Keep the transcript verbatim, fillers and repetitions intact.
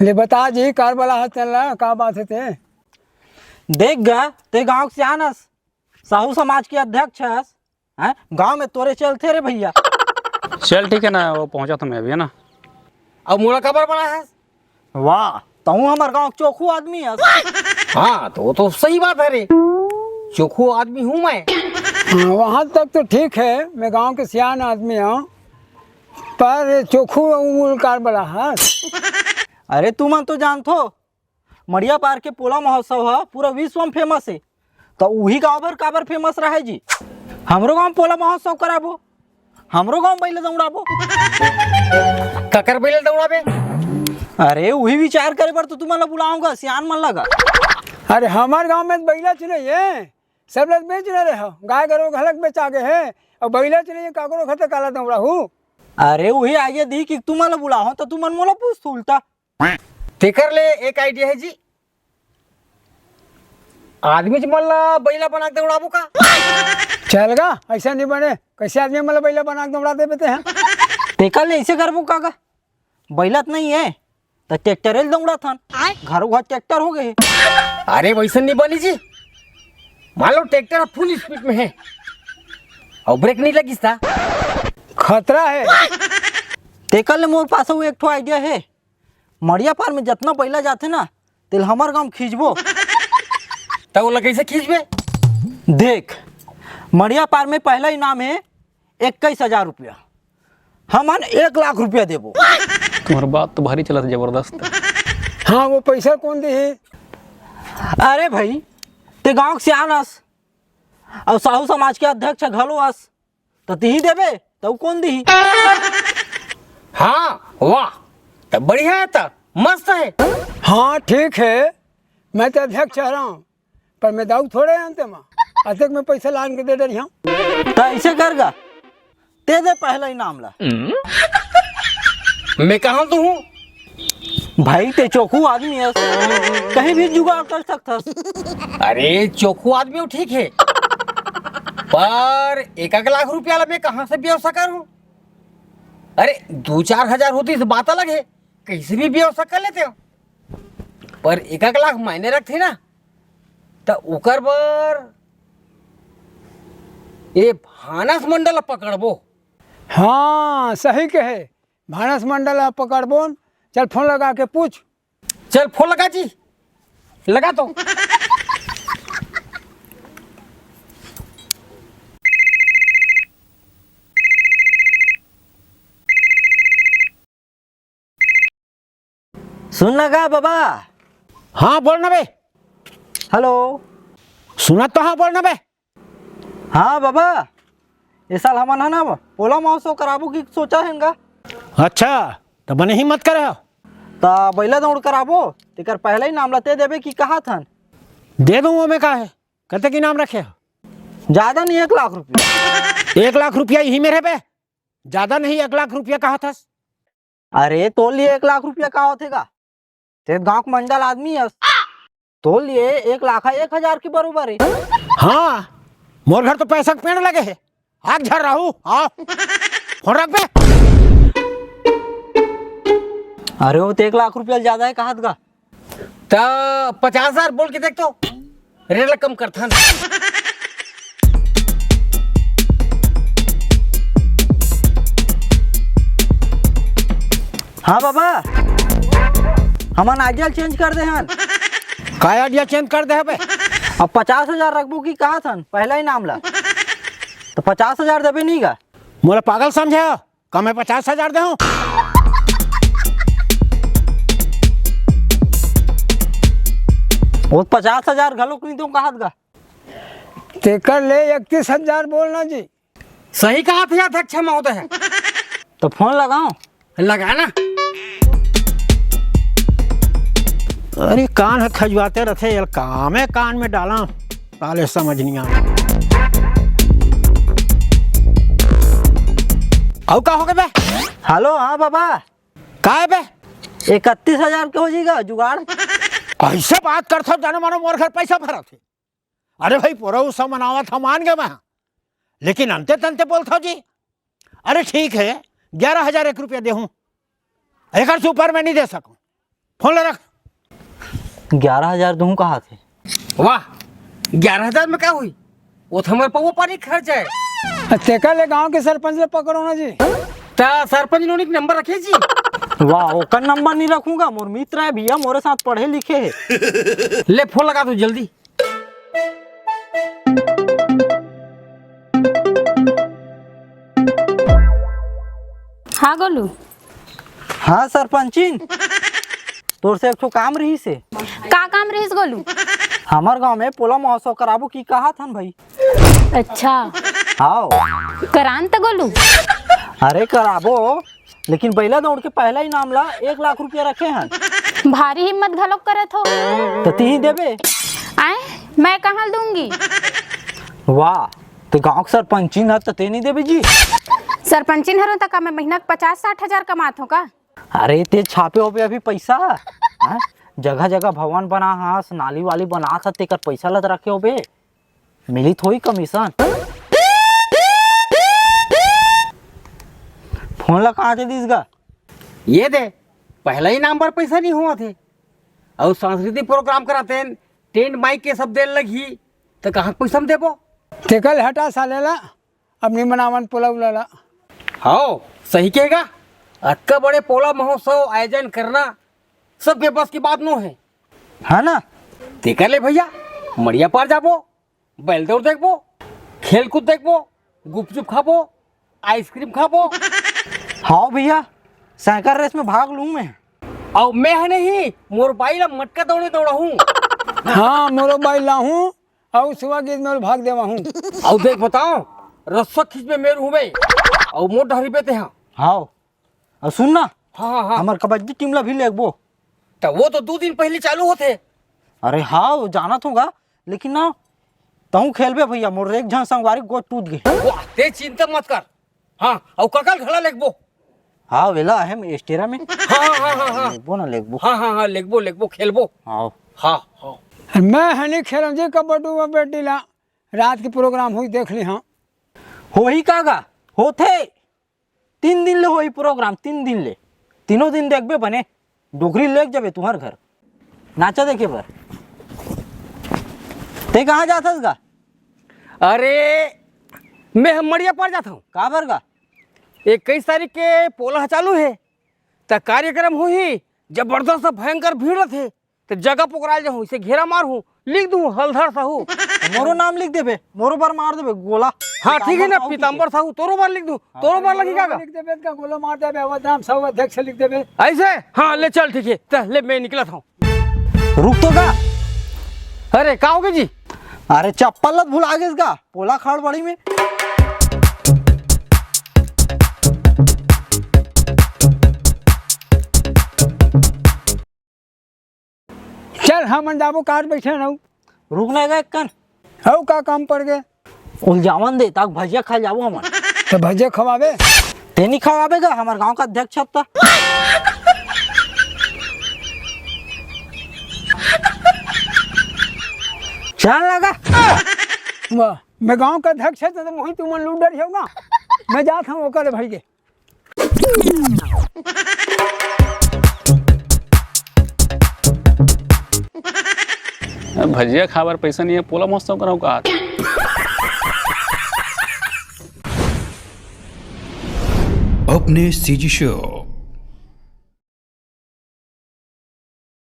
ले बता जी, काबर बलाहस तेला, का बात हे ते? देख गा, ते गांव के सियान हस, साहू समाज के अध्यक्ष हस, हैं? गांव में तोरे चलथे रे भइया। चल ठीक हे ना, वो पहुंचा तो मैं अभी, है ना? अब मोला काबर बलाहस? वाह, तहूं हमर गांव के चोखू आदमी हस। हाँ, तो वो तो सही बात हे रे, चोखू आदमी हूँ मैं। हाँ, वहाँ तक तो ठीक हे, मैं गांव के सियान आदमी हूँ, पर चोखू उल काबर बलाहस? अरे तुमन तो जानथो, मड़िया पार के पोला महोत्सव ह पूरा विश्व में famous हे, त उही गांव भर काबर famous रहे जी? हमरो गांव पोला महोत्सव कराबो, हमरो गांव बइला दौड़ाबो। काकर बइला दौड़ाबे? अरे उही विचार करे बर तो तुमन ला बुलाहूं गा, सियान मन ला गा। अरे हमर गांव में बइला चले ये, सब लोग बेच रहे हो, गाय गरु घलक बेचा गे हे, अउ बइला चले ये, काकरो खते काला दौड़ाहू? अरे उही आइडिया दिही कि तुमन ला बुलाहूं त तुमन मोला पूछथो उल्टा। तेकर ले एक आइडिया हे जी, आदमी मन ला बइला बना के दौड़ाबो का? चल गा, अइसा नइ बने, कइसे आदमी मन ला बइला बना के दौड़ा देबे ते ह? तेकर ले अइसे करबो का गा, बइला त नइ हे, त ट्रैक्टरे ले दौड़ाथन, घरो घर ट्रैक्टर हो गे हे। अरे वइसन नइ बनी जी, मान लो ट्रैक्टर ह full speed में हे अउ ब्रेक नइ लगिस त? खतरा हे। तेकर ले मोर पास अउ एक ठो आइडिया हे, मड़िया पार में जतना बइला जाथे ना, तेला हमर गांव खींचबो। त ओला कइसे खींचबे? देख, मड़िया पार में पहला इनाम हे इक्कीस हजार रुपया, हमन एक लाख रुपया देबो। तुम्हर बात तो भारी चलत हे, जबरदस्त। हाँ, वो पइसा कोन दिही? अरे भई, ते गांव के सियान अस, अउ साहू समाज के अध्यक्ष घलो अस, त तिही देबे, त अउ कोन दिही? हाँ, वाह, त बढ़िया हे, त मस्त हे। हाँ, ठीक हे, मैं तो अध्यक्ष हरंव, पर मैं दाऊ थोड़े हंव तेमा, अतेक मैं पइसा लान के दे डरिहंव। त अइसे कर गा, ते दे पहला इनाम ला। मैं कहाँ तो हूँ? भाई, ते चोखू आदमी हस, कहीं भी जुगाड़ कर सकथस। अरे, चोखू आदमी हो, ठीक हे, पर एक एक लाख रुपया ला मैं कहाँ से व्यवस्था करूँ? अरे, दू चार हजार होतिस त बात अलग हे, कइसे भी व्यवस्था कर लेतेंव, पर एक एक लाख मायने रखथे ना, त ओकर बर ए भानस मंडल ला पकड़बो। हाँ, सही कहे, भानस मंडल ला पकड़बोन। चल फोन लगा के पूछ। चल फोन लगा जी, लगा तो। सुन ना गा बबा। हाँ, बोल ना बे। हेलो। सुनत तो हंव, बोल ना बे। हाँ बबा, ए साल हमन ह ना पोला महोत्सव कराबो कि सोचा हन गा। अच्छा, त बने हिम्मत करे हो। त बइला दौड़ कराबो, तेकर पहला इनाम ला ते देबे कि कहत हन। दे दूं, ओमे का हे, कतेक इनाम रखे हो? जादा नहीं, एक लाख रुपया। एक लाख रुपया इही मेर हे बे, जादा नहीं, एक लाख रुपया कहत हस। अरे, तोर लिए एक लाख रुपया का होथे गा? ते गांव के मंडल आदमी हस, तोर लिए एक लाख ह एक हजार के बरोबर हे। हाँ, मोर घर तो पैसा के पेड़ लगे हे। आग झर रहू, हाँ। फोन रख बे। अरे, वो तो एक लाख रुपया जादा हे कहत गा। त पचास हजार बोल के देख तो, रेट ला कम करथन। हाँ बाबा, हमन आइडिया चेंज कर दे हन। का आइडिया चेंज कर दे हबे? अब पचास हजार रखबो की कहत हन, पहला इनाम ला। त पचास हजार देबे नहीं गा? मोला पागल समझे हो? का मैं पचास हजार देहूं? वो पचास हजार घलोक नहीं दूं कहत गा। तेकर ले इकतीस हजार बोलना जी। सही कहा थे अध्यक्ष महोदय। तो फोन लगाओ। लगा ना। अरे कान ह खजुआते रथे, यल कामे कान में डाला, साले समझ नहीं आवे। अउ का हो गए बे? हेलो, हाँ बाबा। का है बे? इकतीस हजार के हो जाएगा जुगाड़। ऐसे बात करथो जानो मानो मोर घर पैसा भरत हे। अरे भाई, पूरा उत्सव मनावत ह, मान गए मैं, लेकिन अंते तंते बोलथो जी। अरे ठीक है, ग्यारह हजार एक रुपया देहूं, एकर से ऊपर मैं नहीं दे सकूं। फोन ला रख। ग्यारह हजार दूँ कहा थे। वाह, ग्यारह हजार में का हुई? वो तो हमर पौवा पानी खर्च है। तेकर ले गांव के सरपंच ले पकड़ो ना जी। ता सरपंच नोनी के नंबर रखे जी। वाह, ओकर नंबर नहीं रखूंगा, मोर मित्र है भैया, मोरे साथ पढ़े लिखे है। ले फोन लगा तू जल्दी। हाँ गोलू। हाँ सरपंचिन, तोर से एक ठो काम रहिस हे। का काम रहिस गोलू? हमर गांव में पोला महोत्सव कराबो की कहात हन भाई। अच्छा। हाव। करान त गोलू। अरे कराबो, लेकिन बइला दौड़ के पहला इनाम ला एक लाख रुपया रखे हन। भारी हिम्मत घलोक करत हो। त तिही देबे। आए, मैं कहाँ दूंगी? वाह, ते गांव के सरपंचिन हर त ते नहीं देबे जी। सरपंचिन हरों त का मैं महीना के पचास साठ हजार कमात हों का? अरे ते छापे होबे अभी पैसा, हाँ? जगह जगह भवन बना हस, नाली वाली बना हस, तेकर पैसा लद रखे होबे, मिली थोड़ी कमीशन। फोन ला कहाँ दे दिस गा? ये दे, पहला इनाम बर पैसा नहीं हुआ थे, और सांस्कृतिक प्रोग्राम कराते हैं, टेंट माइक के सब देन लगी, तो कहाँ पैसा हम देबो? तेकर हटा साले ला, अब नहीं मनावन पोला उला ला। हाव, सही कहेगा। अतका बड़े पोला महोत्सव आयोजन करना सबके बस की बात नो है। हाँ ना? तेकर ले भैया, मड़िया पार जाबो, बैल दौड़ देखबो, खेल कूद देखबो, गुपचुप खाबो, आइसक्रीम खाबो। हाव भैया, साइकिल रेस में भाग लूँ मैं। अउ मैं ह नहीं, मोर बाई ला मटका दौड़े दौड़ाहूँ। हाँ, मोरो बाई लाहूँ, अउ सुबह गीत में भाग देवाहूँ। अउ देख बताओ, रस्सा खींच में मेर हूँ बे, अउ मोर डहरी पे ते हाँ। हाव। अउ सुन ना, हाँ, हाँ, हाँ। हमर कबड्डी टीम ला भी लेगबो। त वो तो दू दिन पहले चालू होथे। अरे हाँ, वो जानत होगा, लेकिन ना, तहूँ खेलबे भैया, मोर एक झन संगवारी गोड़ टूट गे। वाह, ते चिंता मत कर। हाँ, अउ कका ल घला लेगबो। हाँ, वेला अहम एस्टेरा में। हाँ, हाँ, हाँ, हाँ। लेगबो ना, लेगबो। हाँ, हाँ, हाँ, लेगबो, लेगबो, खेलबो। हाँ। हाँ, हाँ। मैं हनी खेलम जी कबड्डी वबड्डी ला, रात के प्रोग्राम होई, देख ली, हाँ। होही का गा? होथे। तीन दिन ले होही प्रोग्राम, तीन दिन ले। तीनों दिन देखबे बने, डोकरी लेग जाबे तुहर घर। नाचा देखे बर। ते कहाँ जात हस गा? अरे, मैं ह मड़िया पार जात हूँ। काबर गा? इक्कीस तारीख के पोला ह चालू हे, त कार्यक्रम होही, जबरदस्त भयंकर भीड़ रथे, त जगह पकड़ाल जाहूँ, इसे घेरा मारहूँ, लिख दूँ हलधर साहू। मोरो नाम लिख देबे, मोरो बर मार देबे गोला। हाँ, ठीक है ना, पीताम्बर साहू, तोरो बर लिख दूँ, तोरो बर लगी का? लिख देबे का गोला मार देबे, अवध राम साहू अध्यक्ष लिख देबे। ऐसे? हाँ, ले चल, ठीक है, चल, ले मैं निकलत हूँ। रुक तो गा। अरे, का हो गया जी? अरे, चप्पल लत भुला गेस गा, पोला खाड़ बड़ी में। चल, हमन जाबो, कार बैठे रहू। रुक ना गा, एक कन। हऊ का काम पड़ गए? उलझावन दे, ताक भजिया खा जाबो हमन। तो भजिया खवाबे? ते नहीं खवाबे गा, हमार गांव का अध्यक्ष हब त। चल लगा। वाह, मैं गांव का अध्यक्ष है तो मोही तुमन लूट डर होगा। मैं जात हूँ ओकर भाई के। भजिया खाबर पैसा नहीं है, पोला महोत्सव कराओ का? अपने सीजी शो